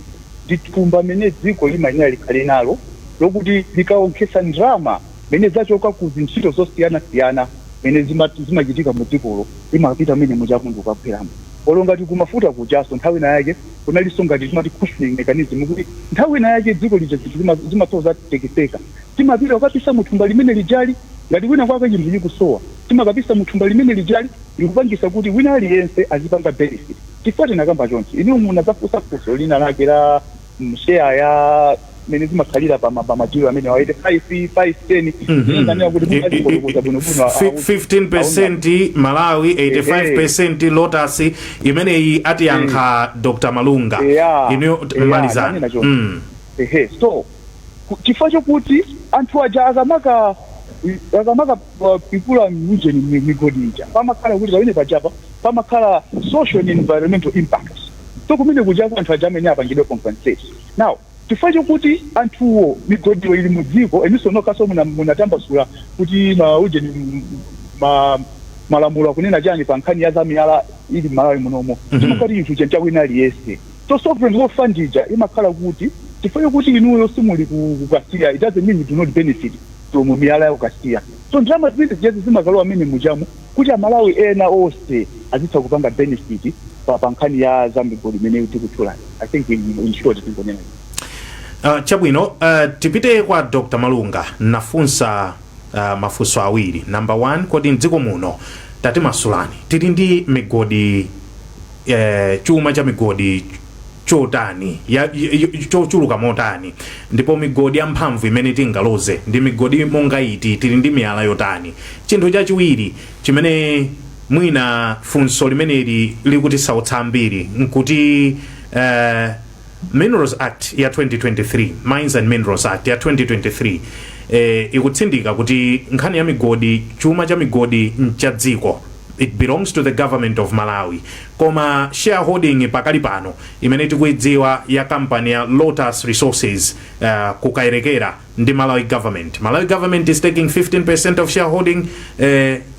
Ndi thumba mene dziko limayenera likhale nalo lokuti likaonkhesa ndalama mene zachoka ku zintchito zosiyanasiyana mene zimachitika mu dzikolo, limapita mene muja munthu ukagweramo. Olo ngati kumafuta kujaso, nthawi ina yake kunalinso ngati timati cushioning mechanism, kuti nthawi ina yake dziko lija zinthu zimatsowa zatekeseka, timapita kukapisa muthumba limene lijali. Ngati kwina kwake chinthu chikusowa, timakapisa muthumba limene lijali, likupangisa kuti wina aliyense azipanga benefit. Chifukwa tinakamba chonchi, inu munazafunsa funso lina lake la share ya mene zimakhalira pa ma deal amene wa 85 5 10. Ndanena kuti munazifotokoza bwinobwino.
15% Malawi, 85% Lotus. Imeneyi atiyankha Dr. Malunga. Inu malizani.
Nanena choncho. Ehe, so chifukwa chokuti anthu aja akamaka pikula mujeni migodi ija, pamakhala kuti pamene pajapa pamakhala social and environmental impact. So kumene kujako anthu aja amene apangidwe compensate. Now chifukwa chokuti anthuwo migodiyo ili mu dziko, inunso nokhaso munatambasula kuti maujeni ma malamulo akunena chani pa nkhani ya zamiyala ili m'Malawi munomo, chimakhala chinthu cha wina aliyense. So sovereign wealth fund ija imakhala kuti chifukwa chokuti inuyo simuli ku Kasiya, it doesn't mean you do not benefit from miyala ya ku Kasiya. So ndalama zimene zijazi zimakalowa amene mujamu kuti Amalawi ena onse azitha kupanga benefit pa nkhani ya zamigodi imene tikutchulani. I think in short tingonena.
Chabwino, tipite kwa Dr. Malunga. Nafunsa mafunso awiri. Number one, kodi mdziko muno, tatimasulani, tili ndi migodi, chuma cha migodi chotani, chochuluka motani, ndipo migodi yamphamvu imene tingaloze ndi migodi monga iti? Tili ndi miyala yotani? Chinthu chachiwiri chimene mwina funso limeneli likutisautsa ambiri nkuti Minerals Act ya 2023, Mines and Minerals Act ya 2023, ikutsindika kuti nkhani ya migodi, chuma cha migodi ncha dziko, it belongs to the government of Malawi. Koma shareholding pakali pano imene tikuidziwa ya kampani ya Lotus Resources kukayerekera ndi Malawi Government. Malawi Government is taking 15% of shareholding,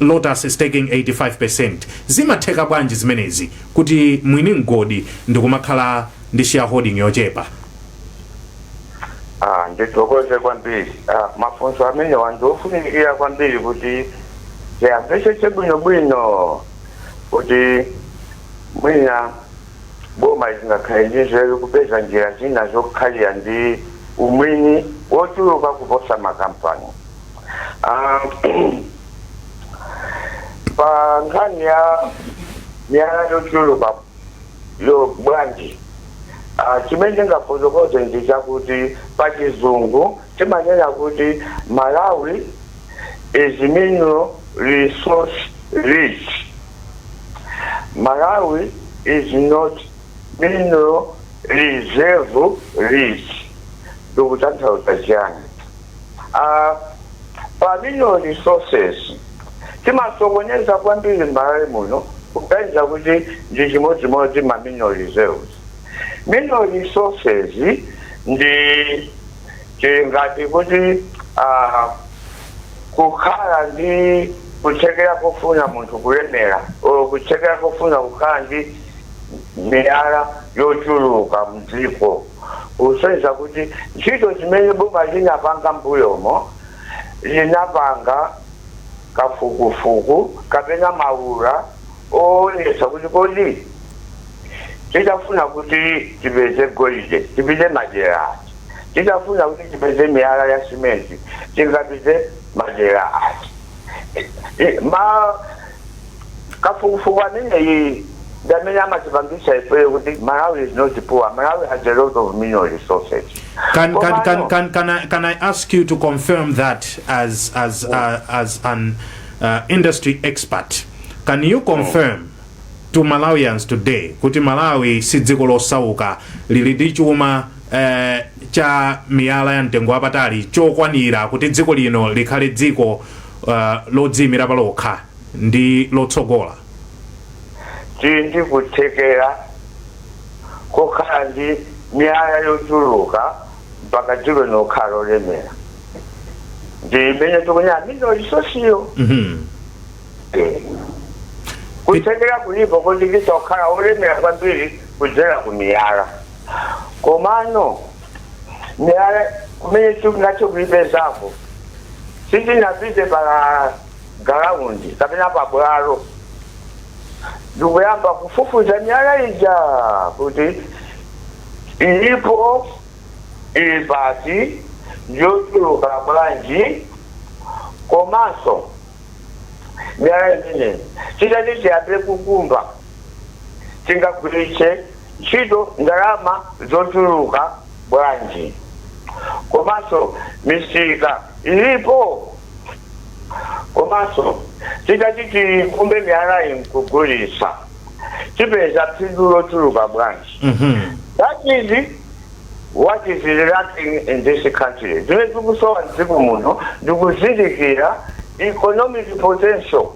Lotus is taking 85%. Zimatheka bwanji zimenezi kuti mwini mgodi ndikumakhala ndi shareholding yochepa?
Ah, ndithokoze kwambiri. Ah, mafunso amene wandofunikira kwambiri kuti tiyamvetsetse bwinobwino kuti mwina boma lingakhale ndi nzeru kupeza njira zina zokhalira ndi umwini wochuluka kuposa makampani. Ah, pa nkhani ya miyala yochuluka yo bwanji, chimene ndingafotokoze ndi chakuti pachizungu timanena kuti Malawi is mineral resource rich. Malawi is not mineral reserve rich. Ndikutanthauza chiyani? Pa mineral resources timasokoneza kwambiri m'Malawi muno kuganiza kuti ndi chimodzimodzi ma mineral reserves. Mineral resources ndi chingati kuti kukhala ndi kuthekera kofuna munthu kulemera or kuthekera kofuna kukhala ndi miyala yochuluka mdziko, kusonyeza kuti ntchito zimene boma linapanga mbuyomo, linapanga kafukufuku kapena maula oonetsa kuti kodi titafuna kuti tipeze golide tipite madera ati, titafuna kuti tipeze miyala ya simenti tingapite madera ati. Ma kafukufuku ameneyi ndi amene amatipangisa ifeyo kuti Malawi is not poor. Malawi has a lot of mineral resources.
Can Can I ask you to confirm that as an industry expert? Can you confirm to Malawians today kuti Malawi si dziko losauka, lili ndi chuma cha miyala ya mtengo wapatali chokwanira kuti dziko lino likhale dziko lodziyimira palokha ndi lotsogola?
Tili ndi kuthekera kokhala ndi miyala yochuluka mpaka dziko linokhala lolemera, ndi imene tikunena mineral resource. Kuthekera kulipo kondikisa kukhala olemera kwambiri kudzera ku miyala, komano miyala kumene tingathe kuipezako sitinapite pa ground kapena pa bwalo ndikuyamba kufufuza miyala ija kuti ilipo, ili pati, ndiyochuluka bwanji. Komanso miyala imeneyi titati tiyambe kukumba tingagwiritse ntchito ndalama zochuluka bwanji? Komanso misika ilipo? Komanso titati tikumbe miyalayi nkugulitsa tipeza phindu lochuluka bwanji? That is what is lacking in this country. Zimene tikusowa mdziko muno ndikuzindikira economic potential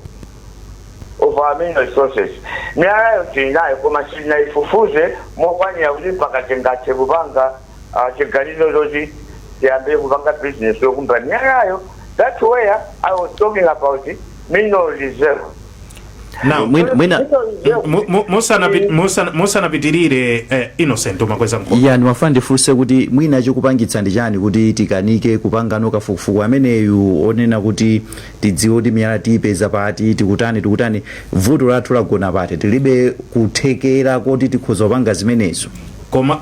of our mineral resources. Miyalayo tili nayo, koma sitinaifufuze mokwanira kuti mpaka tingathe kupanga chiganizo choti tiyambe kupanga business yokumba miyalayo. That's where I was talking about mineral reserve.
Now,
Mwina
Mineral reserve.
Musanapitirire, Innocent, umakweza mkono.
Ya, ndimafuna ndifunse kuti mwina chikupangitsa ndi chani kuti tikanike kupangano kafukufuku ameneyu onena kuti tidziwe kuti miyala tiyipeza pati, tikutani tikutani? Vuto lathu lagona pati? Tilibe kuthekera koti tikhoza kupanga zimenezo?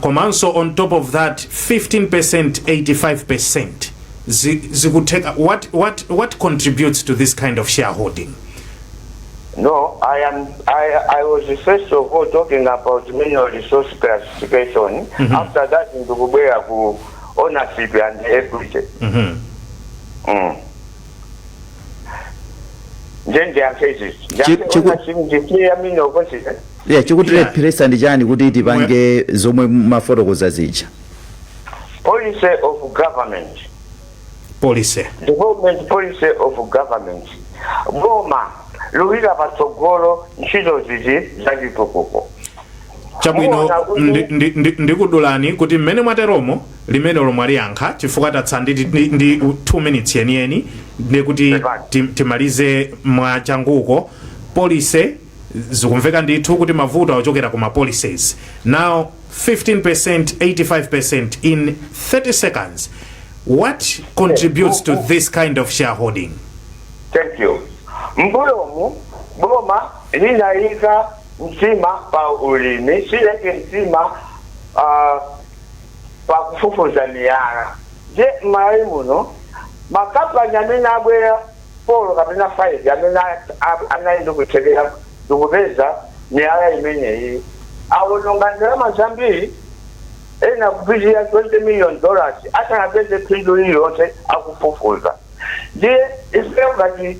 Komanso on top of that, 15%, 85%, zikutheka? What contributes to this kind of shareholding?
No, I am. I was first of all talking about mineral resource classification. After that, ndikubwera ku ownership and equity. Nje ndiyankhe izi. Ndiyankhe ownership, ndisiya mineral constitution.
Yeah, chikutilepheresa ndi chani kuti tipange zomwe mafotokoza zija?
Policy of government.
Policy.
Development policy of government. Boma luyika patsogolo ntchito zizi zachitukuko.
Chabwino.
Muona kuti-
Ndikudulani kuti mmene mwateromo limenelo mwaliyankha, chifukwa tatsala ndi 2 minutes yeniyeni, ndikuti
Pepani.
timalize mwachanguko. Policy zikumveka ndithu kuti mavuto akuchokera ku ma policies. Now 15%, 85%, in 30 seconds, what contributes to this kind of shareholding?
Thank you. Mbuyomu boma linayika mtima pa ulimi, sileke mtima pa kufufuza miyala. Je, m'Malawi muno makampani amene abwera 4 kapena 5 amene anali ndikuthekera ndikupeza miyala imeneyi awononga ndalama zambiri, ena kupitirira $20 million asanapeze phindu lililonse akufufuza. Ndiye ifeyo ngati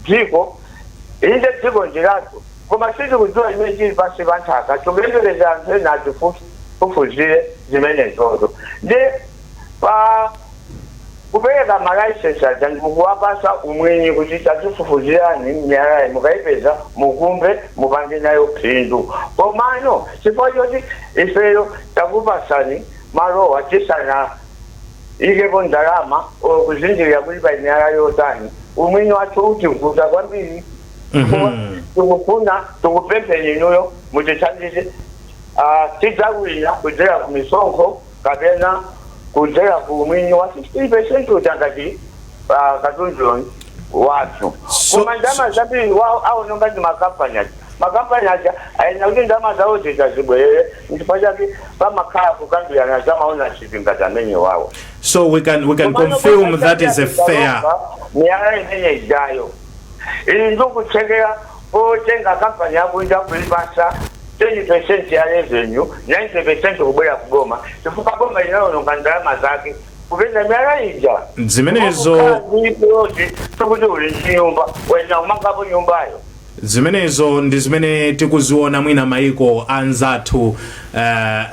dziko, inde dziko ndilathu, koma sitikudziwa chimene chili pansi pa nthaka. Tikuyembekeza anthu ena atifufuzire zimenezozo. Ndiye pa kupereka ma licence aja ndikuwapasa umwini kuti tatifufuzirani miyalayi, mukayipeza mukumbe, mupange nayo phindu. Komano chifukwa choti ifeyo takupasani malowa tisana ikepo ndalama kuzindikira kuti pa miyala yotani, umwini wathu utivuta kwambiri. Tikufuna tikupempheni inuyo mutithandize. Tidzawina kudzera ku misonkho kapena kudzera ku umwini wa 15% uja ngati katundu wathu. Koma ndalama zambiri awononga ndi makampani aja. Makampani aja ayena kuti ndalama zawo zizazibwerere, nchifukwa chake pamakhala kukambirana za ma ownership ngati amene wawo.
So we can confirm that is a fair
Miyala imene ijayo ili ndikuthekera kotenga kampani yakunja kuipasa 10% ya revenue, 90% kubwera kuboma, chifukwa boma linalononga ndalama zake kupeza miyala ija.
Zimenezo-
Sikuti uli ndi nyumba, wena umangapo nyumbayo.
Zimenezo ndi zimene tikuziona mwina maiko anzathu,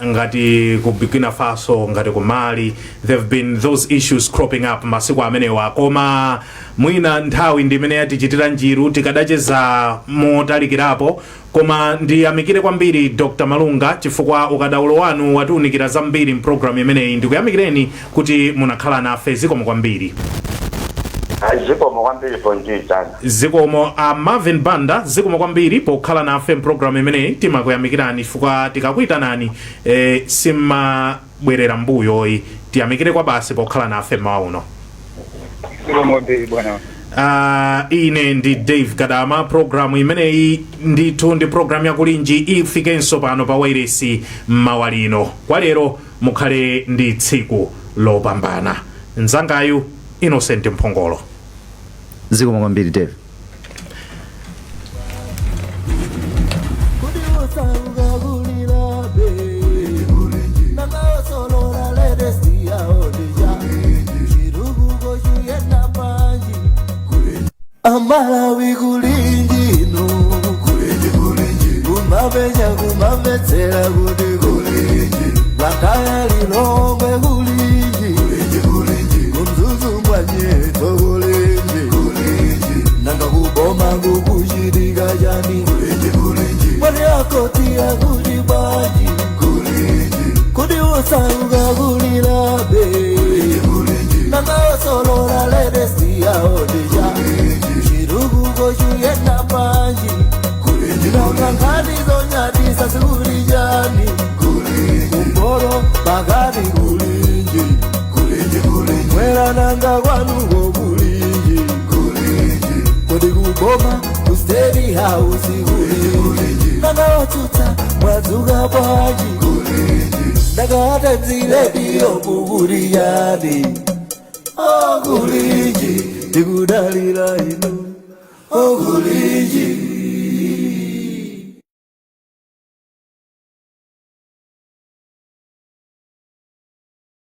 ngati ku Burkina Faso, ngati ku Mali. There have been those issues cropping up masiku amenewa, koma mwina nthawi ndi imene yatichitira njiru, tikadacheza motalikirapo. Koma ndiyamikire kwambiri Dr Malunga, chifukwa ukadaulo wanu watiunikira zambiri mpulogalamu imeneyi. Ndikuyamikireni kuti munakhala nafe. Zikomo kwambiri.
Zikomo kwambiri pondiyitana.
Zikomo. A Marvin Banda, zikomo kwambiri pokhala nafe mpulogalamu imeneyi. Timakuyamikirani chifukwa tikakuyitanani simmabwerera mbuyoyi. Tiyamikire kwa basi pokhala nafe mmawa uno.
Zikomo kwambiri, bwana.
Ine ndi Dave Gadama. Programu imeneyi ndithu ndi programu yakulinji, ifikenso pano pa wairesi mmawa lino. Kwa lero mukhale ndi tsiku lopambana. Mzangayu Innocent Mphongolo.
Zikomo kwambiri, Dave.
Kuti osauka kulirabe, nakaosolora ledesi yaonija chitukuko chuyenda panji. Amalawi, kulinjino kumapenya, kumamvetsera kuti kulinji, Blantyre, Lilongwe kulinji, kuMzuzu mwanyeto kulinji, nanga kuboma kukuchitika chani? Mwani akoti akuti bwanji? Kuti osauka kulirabe, nanga osolora ledesi yaonija chitukuko chuyenda panji, nanga nkhani zonyadisa zikuli chani? Kumporo pakati kulinji, mwera nanga kwanuko kulinji, kodi kuboma ku State House kulinji, nanga otsutsa mwadzuka bwanji? Nanga Times Radio kukuli yani? Okulinji, tikudalira inu, okulinji.